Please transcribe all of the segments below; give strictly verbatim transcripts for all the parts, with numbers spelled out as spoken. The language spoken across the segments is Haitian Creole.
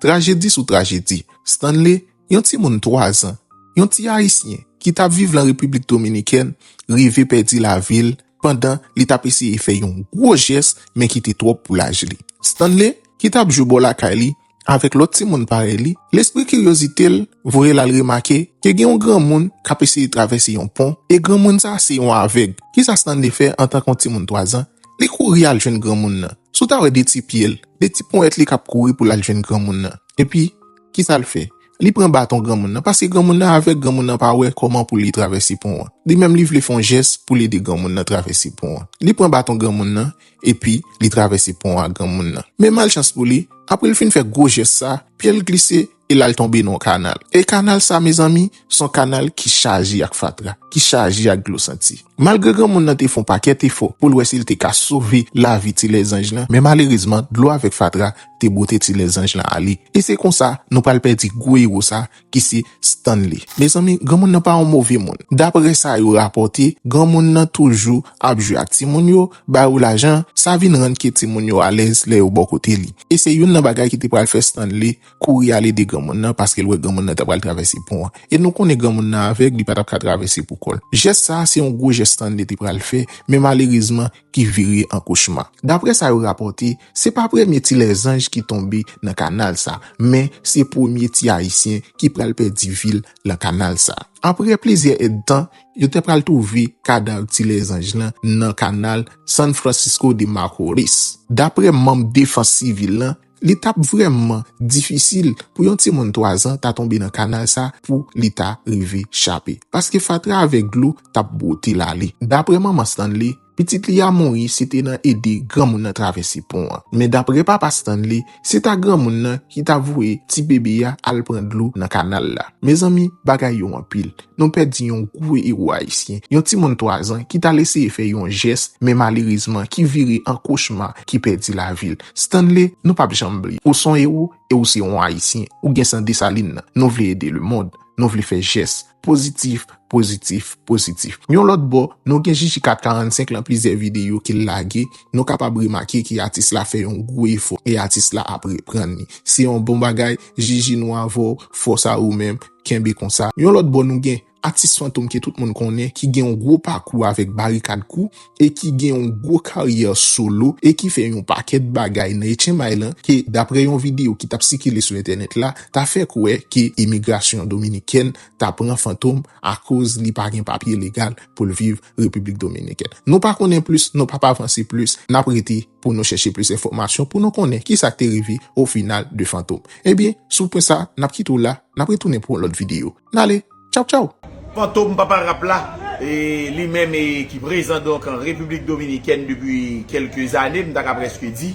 Trajedi sou trajedi. Stanley, yon timoun twa zan, yon ti Ayisyen ki t ap viv lan Repiblik Dominikèn, rive pèdi lavi l pandan li t ap eseye fè yon gwo jès, men ki te twòp pou laj li. Stanley, ki t ap jwe bò lakay li avèk lòt timoun parèy li, lespri kiryozite l voye l al remake ke gen yon granmoun k ap eseye travèse yon pon, e granmoun sa a se yon avèg. Kisa Stanley fè antanke yon timoun twa zan? Li kouri al jwenn granmoun nan. Si w ta wè de ti pye l, de ti ponyèt li k ap kouri pou l al jwenn granmoun nan. Epi, kisa l fè? Li pran baton granmoun nan, paske granmoun nan avèg, granmoun nan pa wè kòman pou li travèse pon an. Li menm li vle fè yon jès pou l ede granmoun nan travèse pon an. Li pran baton granmoun nan, epi li travèse pon an ak granmoun nan. Men malchans pou li, apre l fin fè gwo jès sa, pye l glise e l al tonbe nan yon kanal. E kanal sa, mezanmi, se yon kanal ki chaje ak fatra, ki chaje ak dlo santi. Malgre granmoun nan te fè yon pakèt efò pou l wè si l te ka sove lavi ti lèzanj lan, men malerezman, dlo avèk fatra te bwote ti lèzanj lan ale. E se konsa, nou pral pèdi gwo ewo sa, ki se Stanley. Mezanmi, granmoun nan pa yon move moun. Daprè sa yo rapòte, granmoun nan toujou ap jwe ak timoun yo, ba yo lajan, sa vin rann ke timoun yo alèz lè yo bò kote li. E se youn nan bagay ki te pral fè Stanley kouri al ede granmoun nan, paske l wè granmoun nan ta pral travèse pon an. E nou konnen granmoun nan avèg, li pa t ap ka travèse pou kò l. Jès sa a se yon gwo jès Stanley te pral fè, men malerezman, ki vire an kochma. Daprè sa yo rapòte, se pa premye ti lèzanj ki tonbe nan kanal sa, men se premye ti Ayisyen ki pral pèdi vi l lan kanal sa. Apre plizyè èdtan, yo te pral twouve kadav ti lèzanj lan nan kanal San Francisco de Macorís. Daprè manm defans sivil lan, li t ap vrèman difisil pou yon timoun twa zan ta tonbe nan kanal sa pou li ta rive chape. Paske fatra avèk dlo t ap bwote l ale. Daprè manman Stanley, pitit li a mouri se te nan ede granmoun nan travèse pon an. Men daprè papa Stanley, se ta granmoun nan ki ta voye ti bebe a al pran dlo nan kanal la. Mezanmi, bagay yo anpil. Nou pèdi yon gwo ewo ayisyen, yon timoun twa zan ki t al eseye fè yon jès, men malerezman ki vire an kochma, ki pèdi lavi l. Stanley, nou p ap janm bliye. Ou se yon ewo e ou se yon Ayisyen. Ou gen san Desalin nan. Nou vle ede lemonn. Nou vle fè jès pozitif, pozitif, pozitif. Yon lòt bò, nou gen Jiji kat karannsenk lan plizyè videyo ke l lage. Nou kapab remake ke atis la fè yon gwo efò e atis la ap reprann li. Se yon bon bagay, Jiji, nou avè w, fòs a ou menm, kenbe konsa. Yon lòt bò, nou gen atis Fantom ke tout moun konnen, ki gen yon gwo pakou avèk Barikad Crew e ki gen yon gwo karyè solo e ki fè yon pakèt bagay nan etchenmay lan, ke daprè yon videyo ki t ap sikile sou entènèt la, ta fè kwè ke imigrasyon dominikèn ta pran Fantom akoz li pa gen papye legal pou l viv Repiblik Dominikèn. Nou pa konnen plis, nou p ap avanse plis, n ap rete pou nou chèche plis enfòmasyon, pou nou konnen kisa k te rive o final de Fantom. Ebyen, sou pwen sa, n ap kite w la, n ap retounen pou yon lòt videyo. N ale, tchaw, tchaw! Fantom, papa rap la, e li menm e ki prezan donk an Repiblik Dominikèn depi kèlke zane, m ta ka prèske di,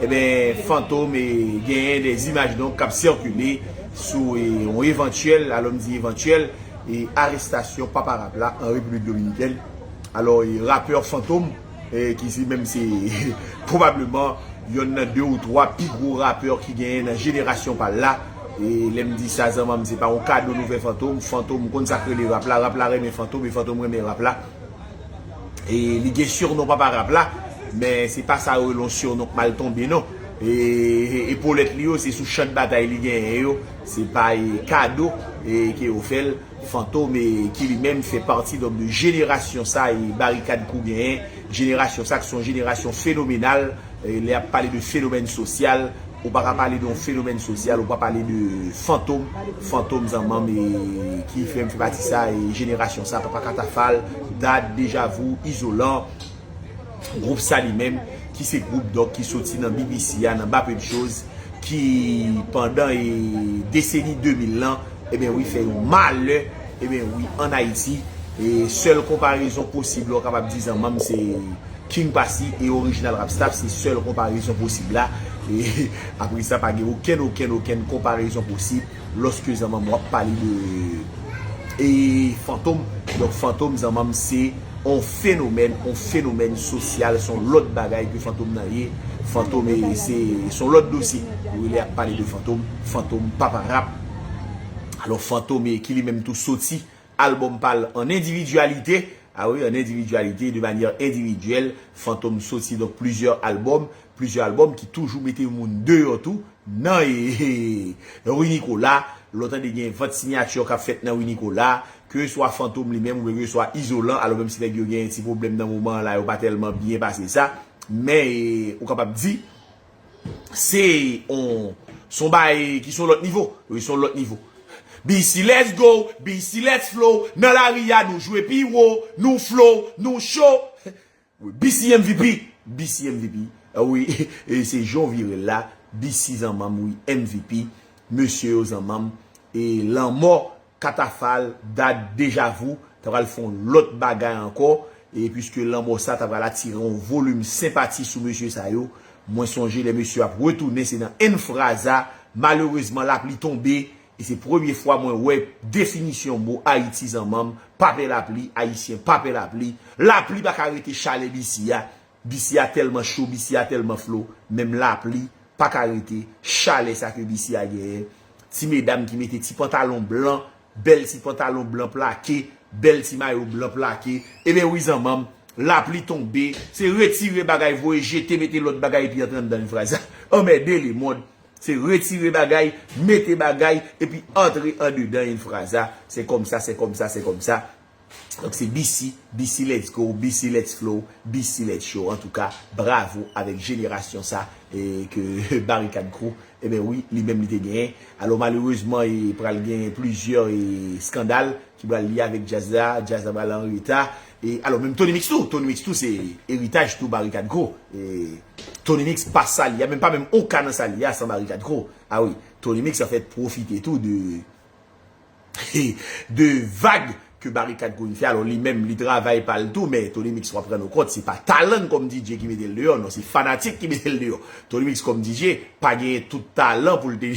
ebyen, Fantom e genyen de zimaj donk k ap sikile sou e, yon evantyèl, alò m di evantyèl, e arestasyon papa rap la an Repiblik Dominikèn. Alò, e rapè Fantom, e ki se menm se pwobableman yonn nan de ou twa pi gwo rapè ki genyen nan jenerasyon pa l la. E lè m di sa, zanmanm, se pa yon kado nou fè Fantom. Fantom konn sa k rele rap la, rap la renmen Fantom e Fantom renmen rap la. E li gen sinon papa rap la, men se pa sa yo rele yon sinon k mal tonbe non. E, e, epolèt li yo, se sou chan de batay li genyen yo, se pa e, kado e, ke yo fè l. Fantom, e, ki li menm fè pati donk de jenerasyon sa e Barikad Crew genyen, jenerasyon sa ki se yon jenerasyon fenomenal, e, lè y ap pale de fenomèn sosyal, ou pa ka pale de yon fenomèn sosyal, ou pa pale de Fantom, Fantom zanmanm, e, ki fè, fè pati sa e jenerasyon sa, Papa Katafal, Dad, Deja Vu, Izolan, gwoup sa li menm, ki se gwoup donk ki soti nan B B C a, nan Bapedchoz, ki pandan e deseni de mil lan, ebyen wi, fè yon malè, ebyen wi, ann Ayiti. E sèl konparezon posib la, w kapab di zanmanm, se King Passy e Original Rap Staff, se sèl konparezon posib la. E apre sa, pa gen okenn, okenn, okenn konparezon posib lòske zanmanm w ap pale de e Fantom. Donk Fantom zanmanm se on fenomèn, on fenomèn sosyal, se on lòt bagay ke Fantom nan ye. Fantom e se, se on lòt dosye. Ou lè ap pale de Fantom, Fantom papa rap. Alò Fantom e ki li menm tou soti albòm pa l an endividyalite. A wi, an endividyalite, de manyè endividyèl. Fantom soti donk plizyè albòm. plizyè albòm, ki toujou mete moun deyò tou nan e, e, Rue Nicolas. Lè w tande gen vant siyati k ap fèt nan Rue Nicolas, ke swa Fantom li menm oubyen ke swa Izolan, alò menm si nèg yo gen ti pwoblèm nan moman an la, yo pa tèlman byen pase sa, men e, ou kapab di, se on, se on bagay ki se on lòt nivo. Wi, se on lòt nivo. B C let's go, B C let's flow. Nan lari a, nou jwe pi wo, nou flow, nou cho. B C M V P, B C M V P. Ah wi, e se jan w vire l la, B C zanmanm, wi, M V P. Mesye yo zanmanm. E lanmò Katafal, Dad, Deja Vu, ta pral fè on lòt bagay ankò, e piske lanmò sa ta pral atire on volim senpati sou mesye sa yo. Mwen sonje lè mesye ap retounen, se nan Enfraza, malerezman lapli tonbe, e se premye fwa mwen wè definisyon mo Ayiti zanmanm, pa pè lapli, Ayisyen pa pè lapli, lapli pa ka rete chalè B C a, B C a tèlman cho, B C a tèlman flo, menm lapli pa ka rete chalè sa ke B C a genyen. Ti medam ki mete ti pantalon blan, bèl ti pantalon blan plake, bèl ti mayo blan plake. Ebyen wi zanmanm, lapli tonbe, se retire bagay, voye jete, mete lòt bagay epi antre anndan Enfraza. Anmède lemonn. Se retire bagay, mete bagay, epi antre andedan Enfraza. Se kòmsa, se kòmsa, se kòmsa. Donk se B C, B C let's go, B C let's flow, B C let's show. Antouka, bravo avèk jenerasyon sa e ke Barikad Crew, ebyen wi, li menm li te genyen. Alò malerezman, e pral gen plizyè e skandal ki pral lye avèk djaz la, djaz la pral an reta. E alò menm Tony Mix tou, Tony Mix tou se eritaj tou Barikad Crew. E Tony Mix pa sa li a, menm pa menm on ka nan sa li a san Barikad Crew. Ah wi, Tony Mix anfèt pwofite tou de de vag ke Barikad Crew vin fè. Alò li menm, li travay pa l tou, men Tony Mix w ap rann ou kont, se pa talan l kòm D J ki mete l deyò, non, se fanatik ki mete l deyò. Tony Mix kòm D J, pa genyen tout talan pou l te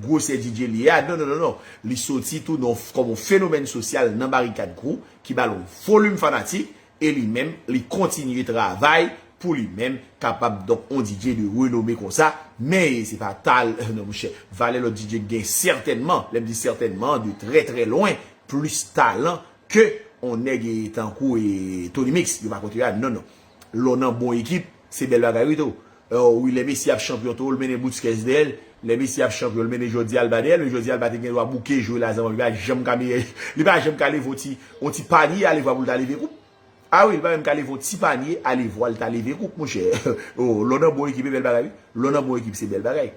gwosè D J li ye a, non, non, non, non. Li soti tou non, kòm on fenomèn sosyal nan Barikad Crew, ki ba l on volim fanatik, e li menm, li kontinye travay pou li menm kapab, donk, on D J de renome konsa, men se pa tal, non, monchè, valè lòt D J gen sètènman, lè m di sètènman, de trè, trè lwen, plis talan ke on nèg e tankou e Tony Mix, yo pa konte a, non, non. Lè w nan bon ekip, se bèl bagay wi tou. Wi, lè Messi ap chanpyon tou, l mennen Busquets dèyè l, lè Messi ap chanpyon, l mennen Jordi Alba dèyè l, men Jordi Alba te gen dwa bouke jwe la, zanmanm, li pa janm ka meyè, li pa janm ka leve on ti, on ti panye, alevwa pou l ta leve koup. Ah wi, li pa menm ka leve on ti panye, alevwa l ta leve koup, monchè. Oh, lè w nan bon ekip, e bèl bagay, wi. Lè w nan bon ekip, se bèl bagay.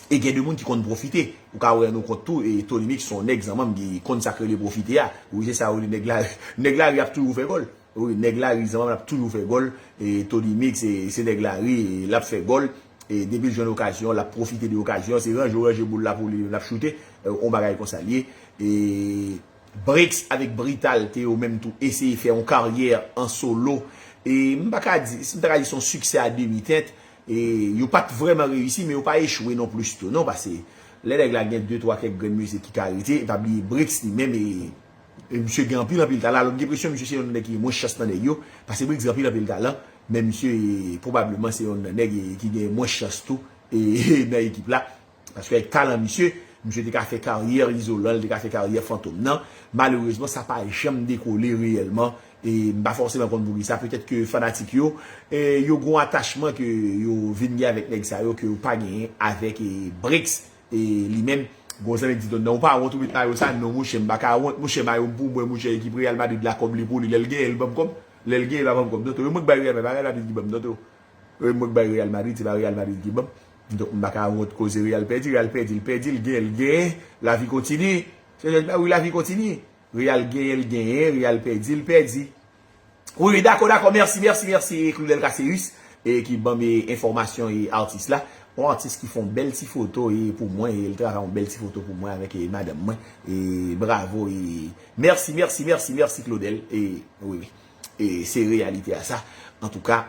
E gen de moun ki konn pwofite. Ou ka wè nan kont tou, e Tony Mix se on nèg zanmanm ki konn sa k rele pwofite a. Wi, se sa yo rele nèg la, nèg lari ap toujou fè gòl. Wi, nèg lari zanmanm ap toujou fè gòl. E Tony Mix, se, se nèg lari, e l ap fè gòl. E depi l jwenn okazyon, l ap pwofite de okazyon. Se ranje w ranje boul la pou li, l ap choute. E, on bagay konsa l ye. E Brix avèk Brital te yo menm tou eseye fè yon karyè an solo. E m pa ka di, si m ta ka di se yon siksè a demi tent, e yo pa t vrèman reyisi, men yo pa echwe non plis tou, non, paske lè nèg la gen de, twa, kèk grenn mizik ki ka rete, e pa bliye Brix li menm, e, e misye gen anpil, anpil talan. Alò, m gen enpresyon misye se youn nan nèg ki gen mwens chans nan nèg yo, paske Brix gen anpil, anpil talan, men misye, e, pwobableman se youn nan nèg, e, ki gen mwens chans tou, e, nan ekip la. Paske avèk talan misye, misye te ka fè karyè Izolan, li te ka fè karyè Fantom nan. Malerezman, sa pa janm dekole reyèlman. E m pa fòseman konn poukisa. Petèt ke fanatik yo, e, yo gon atachman ke yo vin gen avèk nèg sa yo ke yo pa genyen avèk, e, Brix. E li menm, gon zanmi di, "Don, non, ou pa wont ou met mayo sa?" Non, monchè, m pa ka wont, monchè, mayo m pou mwen, monchè, ekip Real Madrid la kòb li pou li, lè l genyen, l ban m kòb. Lè l genyen, l pa ban m kòb. Non, tou, mwen k bay Real, men pa Real Madrid ki ban m, non, tou. E mwen k bay Real Madrid, se pa Real Madrid ki ban m. Donk, m pa ka wont koze Real pèdi, Real pèdi, l pèdi, l genyen, l genyen, lavi kontinye. Se jan, wi, lavi kontinye. Real genyen, l genyen, Real pèdi, l pèdi. Wi, wi, dakò, dakò, mèsi, mèsi, mèsi, Claudel Caceus, e ki ban m, e, enfòmasyon, e, atis la. Yon atis ki fè yon bèl ti foto, e, pou mwen, e, l travay yon bèl ti foto pou mwen avèk, e, madanm mwen. E, bravo, e, mèsi, mèsi, mèsi, mèsi, Claudel. E, wi, wi. E, se reyalite a sa. Antouka,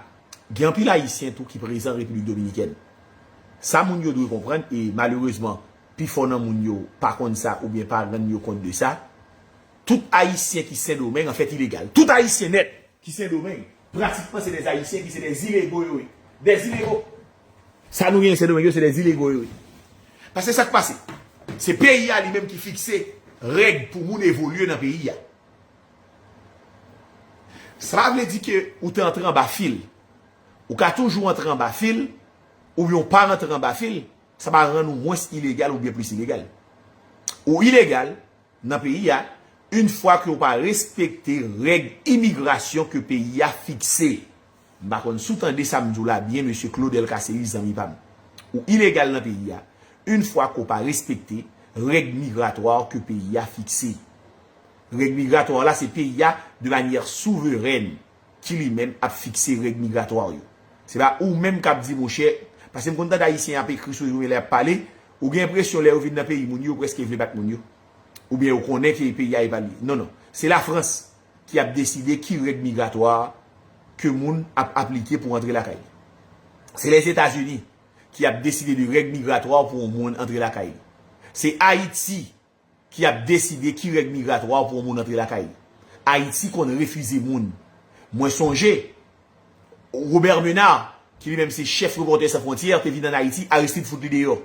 gen anpil Ayisyen tou ki prezan Repiblik Dominikèn. Sa moun yo dwe konprann, e malerezman, pifò nan moun yo pa konn sa oubyen pa rann yo kont de sa. Tout Ayisyen ki Sendomeng, anfèt, ilegal. Tout Ayisyen nèt ki Sendomeng, pratikman se dè Ayisyen ki se dè zilego yo ye. Dè zilego. Sa nou genyen Sendomeng yo, se dè zilego yo ye. Paske sa k pase? Se peyi a li menm ki fikse règ pou moun evolye nan peyi a. Sa pa vle di ke ou te antre anba fil. Ou ka toujou antre anba fil, oubyen ou pa rantre anba fil, sa pa rann ou mwens ilegal oubyen plis ilegal. Ou ilegal nan peyi a, yon fwa ke w pa respekte règ imigrasyon ke peyi a fikse. M pa konn si w tande sa m di w la byen, mesye Claudel Caceres, zanmi pa m. Ou ilegal nan peyi a, yon fwa ke w pa respekte règ migratwa ke peyi a fikse. Règ migratwa la, se peyi a, de manyè souverèn, ki li menm ap fikse règ migratwa yo. Se pa ou menm k ap di, monchè, paske m konn tande Ayisyen ap ekri sou rezo, lè y ap pale, ou gen enpresyon lè yo vin nan peyi moun yo, yo prèske vle bat moun yo. Oubyen yo konnen ke peyi a e pa li. Non, non. Se Lafrans ki ap deside ki règ migratwa ke moun ap aplike pou antre lakay li. Se Lèzetazini ki ap deside de règ migratwa pou yon moun antre lakay li. Se Ayiti ki ap deside ki règ migratwa pou yon moun antre lakay li. Ayiti konn refize moun. Mwen sonje, Robert Ménard, ki li menm se chèf Reporters Sans Frontières, te vin ann Ayiti, Aristide fout li deyò.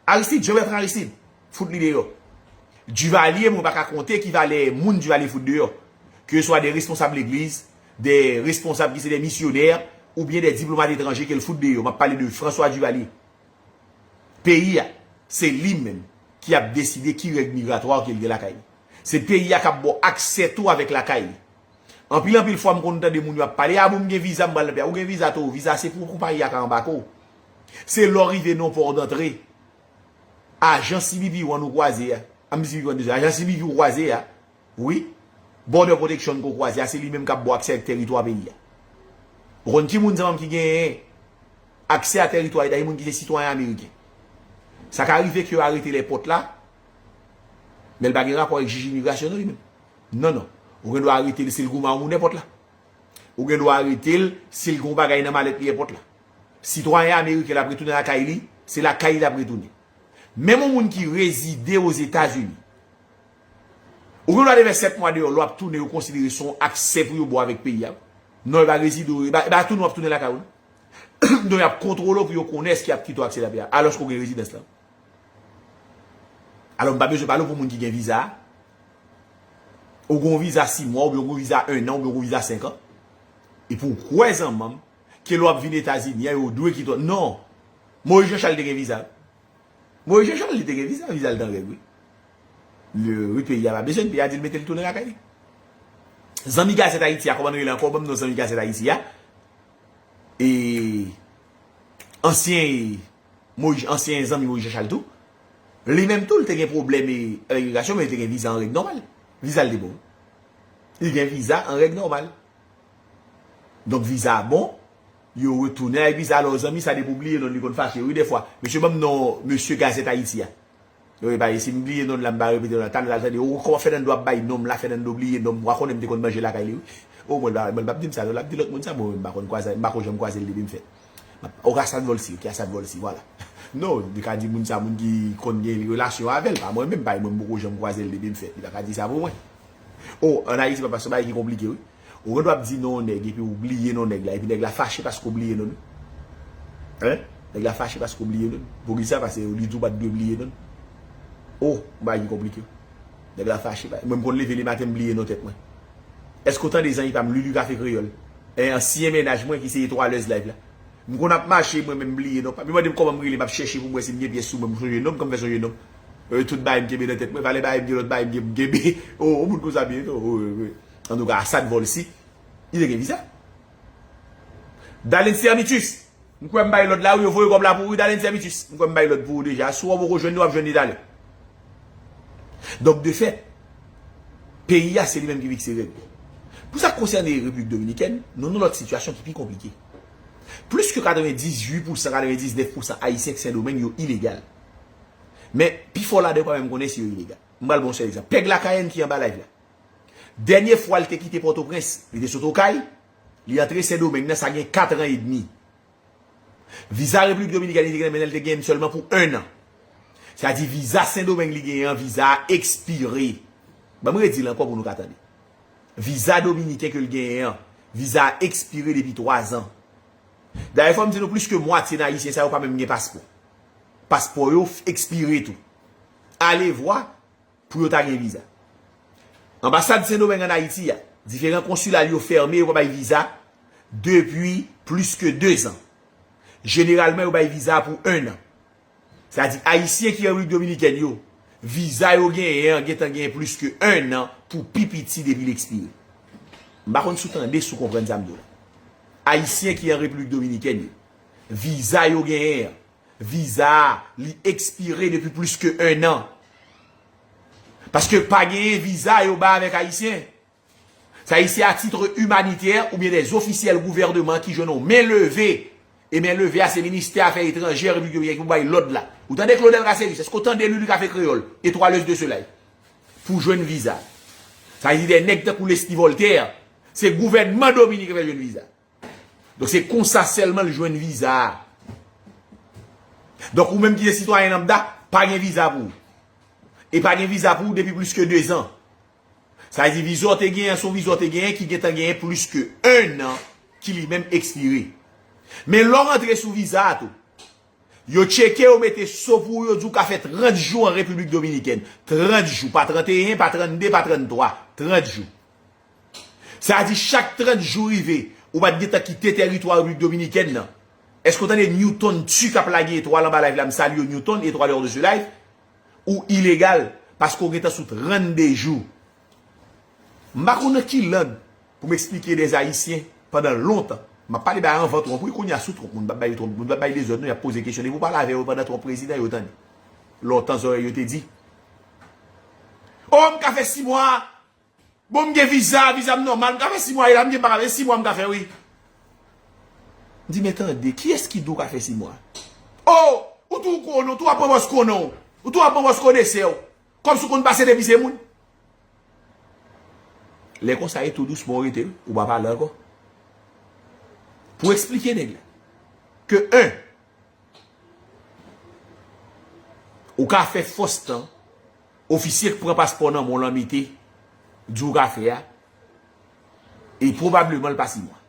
Aristide, Jean Bertrand Aristide, fout li deyò. Duvalier, mwen pa ka konte ki valè moun Duvalier fout deyò. Ke swa de responsab legliz, de responsab ki se de misyonè, oubyen de diplomat etranje ke l fout deyò. M ap pale de François Duvalier. Peyi a, se li menm ki ap deside ki règ migratwa ke l gen lakay li. Se peyi a k ap ba w aksè tou avèk lakay li. Anpil, anpil fwa, m konn tande moun yo ap pale, "A bon, m gen viza, m pral nan peyi a." Ou gen viza tou, viza se pou konpayi a ka anbake w. Se lè w rive nan pò w antre. Ajan C B P One ou kwaze a. An, C B P One, dezòm, ajan C B P ou kwaze a. Wi. Border Protection ke w kwaze a, se li menm k ap ba w aksè ak tèritwa peyi a. Ou konn ki moun sa menm ki genyen aksè a tèritwa Etazini, moun ki se sitwayen ameriken. Sa ka rive ke yo arete l èpòt la, men l pa gen rapò ak jij imigrasyon non, li menm. Non, non. Ou gen dwa arete l si l goumen yon moun èpòt la. Ou gen dwa arete l si l gen yon bagay nan malèt li èpòt la. Sitwayen ameriken l ap retounen lakay li, se lakay li l ap retounen. Menm yon moun ki rezide Ozetazini, ou gen dwa te fè sèt mwa deyò, lè w ap tounen, yo konsidere se yon aksè pou yo ba w avèk peyi a. Non, e pa rezide, e pa, e pa tounen w ap tounen lakay ou non. Donk, y ap kontwole w pou yo konnen èske y ap kite w aksè lakay la, alòske w gen rezidans lan. Alò, m pa bezwen pale w pou moun ki gen viza a. Ou gen yon viza sis mwa, oubyen ou gen yon viza en an, oubyen ou gen yon viza senk an. Epi w kwè zanmanm ke lè w ap vin Etazini a, yo dwe kite w. Non. Moïse Jean Charles te gen viza. Moïse Jean Charles, li te gen viza, viza l t an règ, wi. Li, wi, peyi a pa bezwen l, peyi a di l mete l tounen lakay li. Zanmi Gazèt Ayiti a, kòman nou rele ankò? Ban m non zanmi Gazèt Ayiti a. E ansyen Moïse, ansyen zanmi Moïse Jean Charles tou, li menm tou, li te gen pwoblèm e, avèk imigrasyon, men li te gen viza an règ nòmal. Viza l te bon. Li gen viza an règ nòmal. Donk, viza a bon, yo retounen avèk viza. Alò, zanmi sa depi w bliye non l, li konn fache, wi, dèfwa. Mesye, ban m non mesye Gazèt Ayiti a. Wi, pa, si m bliye non l la, m pa repete non l la. Talè l al tande, o, kòman Fernando ap bay non m la, Fernando bliye non m. Ou pa konnen m te konn manje lakay li, wi. O, mwen, l pa, mwen, l p ap di m sa, non, l ap di lòt moun sa, mwen, m pa konn kwaze, m pa konn janm kwaze l depi m fèt. M ap, o, Assad Volcy, ok, Assad Volcy, vwala. Non, li ka di moun sa, moun ki konn gen relasyon avè l, pa mwen menm, pa mwen, m poko janm kwaze l depi m fèt. Li pa ka di sa pou mwen. O, ann Ayiti, pa, paske bagay ki konplike, wi. Ou gen dwa ap di non nèg, epi ou bliye non nèg la, epi nèg la fache paske ou bliye non l. Hein? Nèg la fache paske ou bliye non l. Poukisa? Paske li di w pa t dwe bliye non l. O, yon bagay ki konplike. Nèg la fache. Mwen, m konn leve lematen, m bliye non tèt mwen. Èske w tande zanmi pa m, Lulu Kafe Kreyòl? Hein, ansyen mennaj mwen ki se etwalèz live la. M konn ap mache, mwen menm, m bliye non pa m. Yo mande m kòman m rele, m ap chèche pou m wè si m gen pyès sou mwen, m sonje non m, kòm m fè sonje non m. Euh, tout bagay m kenbe nan tèt mwen, valè bagay m gen, lòt bagay m gen, m kenbe. O, o, moun konsa byen, o, o, o. Antouka, Assad Volcy, li te gen viza. Dalen Servitus, m kwè m bay lòd la, wi, yo voye kòb la pou ou, wi, Dalen Servitus. M kwè m bay lòd pou ou deja. Si w poko jwenn li, w ap jwenn li talè. Donk, de fèt, peyi a, se li menm ki fikse règ. Pou sa k konsène Repiblik Dominikèn, nou nan lòt sitiyasyon ki pi konplike. Plis ke katrevendizuit pousan, katrevendiznèf pousan Ayisyen k Sendomeng yo ilegal. Men, pifò ladan yo pa menm konnen si yo ilegal. M pral ba w yon sèl egzanp. Pèg Lakayèn ki anba live la. Dènye fwa l te kite Pòtoprens, li te sot Okay, li antre Sendomeng nan, sa gen kat an edmi. Viza Repiblik Dominikèn li te gen nan men l, li te gen sèlman pou en an. Sa di viza Sendomeng li genyen an, viza a ekspire. Ban m redi l ankò pou nou ka tande. Viza dominiken ke l genyen an, viza a ekspire depi twa zan. Dayè, fò m di nou, plis ke mwatye nan Ayisyen sa yo pa menm gen paspò. Paspò yo f-, ekspire tou. Alevwa pou yo ta gen viza. Anbasad Sendomeng ann Ayiti a, diferan konsila l yo fèmen, yo pa bay viza. depi plis ke de zan. Jeneralman, yo bay viza pou en an. Sa di, Ayisyen ki an Repiblik Dominikèn yo, viza yo genyen an gentan genyen plis ke en an pou pi piti depi l ekspire. M pa konn si w tande, si w konprann sa m di w la. Ayisyen ki an Repiblik Dominikèn yo, viza yo genyen an, viza a, li ekspire depi plis ke en an. Paske pa genyen viza yo bay avèk Ayisyen. Sa di se a titre humanitaire oubyen des officiels gouvernement ki jwenn yon men leve. E men leve a se ministè afè etranjè Repiblik Dominikèn ki pou bay lòd la. Ou tande Claudel Caceres, èske w tande li, li ka fè kreyòl? Étoileuse de soleil. Pou jwenn viza. Sa di de nèg tankou Leslie Voltaire, se gouvènman Dominik fè jwenn viza. Donk se konsa sèlman l jwenn viza a. Donk ou menm ki se sitwayen lambda, pa gen viza pou ou. E pa gen viza pou ou depi plis ke de zan. Sa vle di viza w te genyen, se yon viza w te genyen ki gentan genyen plis ke en an ki li menm ekspire. Men lè w rantre sou viza a tou, yo tcheke, yo mete so pou ou, yo di w ka fè trant jou an Repiblik Dominikèn. Trant jou, pa tranteyen, pa trannde, pa tranntwa. Trant jou. Sa vle di chak trant jou rive, ou pa t gentan kite tèritwa Repiblik Dominikèn nan. Èske w tande Newton Tu k ap lage etwal anba live la, m salye w Newton, étoileur de ce live, ou ilegal, paske w gentan sou trannde jou. M pa konn nan ki lang pou m eksplike dèzayisyen pandan lontan. M ap pale bay anvan Trump, wi, kounye a sou Trump, moun p ap bay Trump, moun p ap bay dezòd, non, y ap poze kesyon. Depi w pale avè yo pandan Trump prezidan, yo tande. Lontan zòrèy yo te di. O, m ka fè sis mwa! Bon, m gen viza, viza m nòmal, m ka fè sis mwa, e la m gen pa ka fè, sis mwa m ka fè, wi. M di, men tande, kiyès ki di w ka fè sis mwa? O, ou tou konnen, ou tou ap pran bòs konnen w, ou tou ap pran bòs konesè w, kòmsi w konn pase depi se moun. Lè konsa, e tou dousman w rete, wi, ou pa pale ankò. Pou eksplike nèg la, ke en, ou ka fè fòs tan, ofisye k pran paspò nan men w lan mete, di w ka fè a, e pwobableman l pa sis mwa.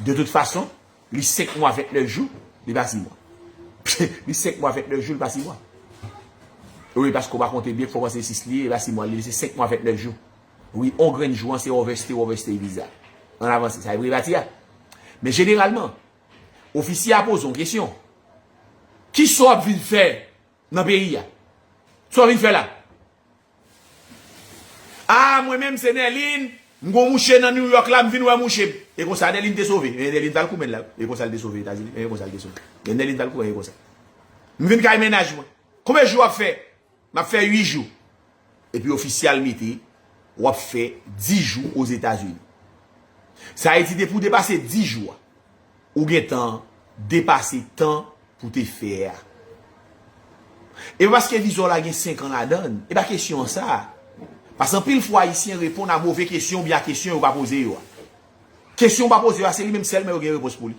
De tout fason, li senk mwa ventnèf jou, li pa sis mwa. Li senk mwa ventnèf jou, li pa sis mwa. Wi, paske w pa konte byen, fò w panse sis li ye, e pa sis mwa li ye, se senk mwa ventnèf jou. Wi, on grenn jou an, se overstay, overstay viza. Ann avanse, sa e premye pati a. Men jeneralman, ofisye a poze yon kesyon. Kisa w ap vin fè nan peyi a? Sa w vin fè la? A, mwen menm se Nèlin, m gon mouche nan New York la, m vin wè mouche m. E konsa Nèlin te sove. Men Nèlin t al koumenn la. E konsa l te sove Etazini. E konsa l te sove. Men Nèlin t al koumenn, e konsa. M vin kay mennaj mwen. Konbyen jou w ap fè? M ap fè uit jou. Epi ofisye a mete, w ap fè dis jou Ozetazini. Sa vle di depi w depase dis jou a, ou gentan depase tan pou te fè a. E pa paske viza w la gen senk an ladan l, e pa kesyon an sa. Paske anpil fwa Ayisyen reponn a move kesyon oubyen a kesyon yo pa poze yo a. Kesyon yo pa poze yo a, se li menm sèlman yo gen repons pou li.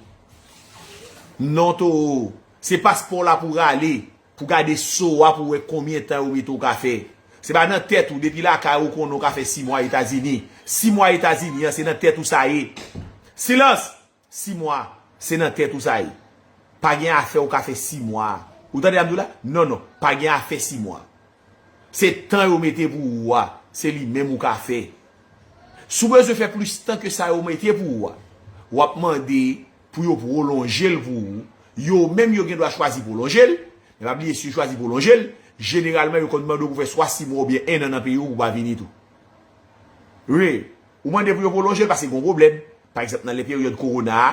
Non, Toro, se paspò w la pou rale, pou gade so a pou wè konbyen tan yo mete w ka fè. Se pa nan tèt ou, depi lakay ou konnen w ka fè sis mwa Etazini. Sis mwa Etazini an, se nan tèt ou sa ye. Silans! Sis mwa, se nan tèt ou sa ye. Pa gen afè ou ka fè sis mwa. Ou tande sa m di w la? Non, non, pa gen afè sis mwa. Se tan yo mete pou ou a, se li menm ou ka fè. Si w bezwen fè plis tan ke sa yo mete pou ou a, w ap mande pou yo pwolonje l pou ou. Yo menm yo gen dwa chwazi pwolonje l, men pa bliye si yo chwazi pwolonje l, jeneralman yo konn mande w pou fè swa sis mwa oubyen en an nan peyi w pou w pa vini tou. Wi, ou mande pou yo pwolonje l paske gen yon pwoblèm. Pa egzanp, nan lè peryòd kowona a,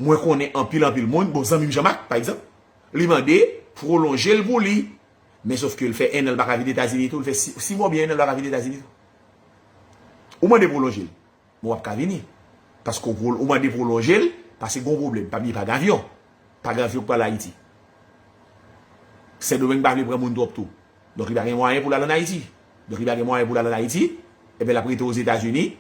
mwen konnen anpil, anpil moun, bon, zanmi m Jean Marc, pa egzanp, li mande pwolonje l pou li. Men sòf ke l fè en an, l pa ka vin Etazini tou, l fè sis, sis mwa oubyen en an, l pa ka vin Etazini tou. Ou mande pwolonje l, men w ap ka vini. Paske w pwol-, ou mande pwolonje l, paske gen yon pwoblèm. Pa bliye, pa gen avyon. Pa gen avyon k pral Ayiti. Sendomeng pa vle pran moun twòp tou. Donk, li pa gen mwayen pou l al ann Ayiti. Donk, li pa gen mwayen pou l al ann Ayiti, ebyen, l ap rete Ozetazini.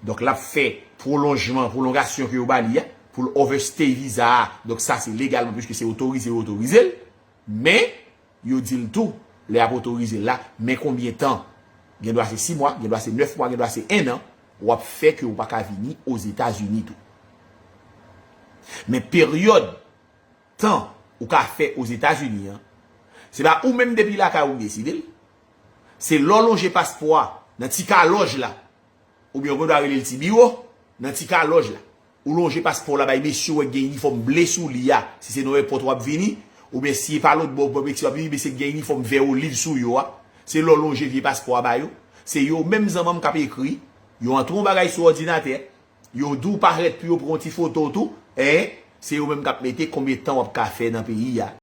Donk, l ap fè pwolonjman, pwolongasyon ke yo ba li a, pou l overstay viza a. Donk, sa, se legalman, piske se otorize yo otorize l. Men, yo di l tou, lè y ap otorize l la, men konbyen tan? Gen dwa se sis mwa, gen dwa se nèf mwa, gen dwa se en an, w ap fè ke w pa ka vini Ozetazini tou. Men peryòd tan ou ka fè Ozetazini an, se pa ou menm depi lakay ou deside l. Se lè w lonje paspò a nan ti kalòj la, oubyen yo gendwa rele l ti biwo, nan ti kalòj la. Ou lonje paspò w la bay mesye w wè gen inifòm ble sou li a. Si se nan èpòt w ap vini, oubyen si e pa lòt bò, bò Meksik w ap vini, mesye gen inifòm vè oliv sou yo a. Se lè w lonje vye paspò a ba yo. Se yo menm zanmanm k ap ekri. Yo antre yon bagay sou òdinatè. Yo di w parèt pou yo pran yon ti foto w tou. En, se yo menm k ap mete konbyen tan w ap ka fè nan peyi a.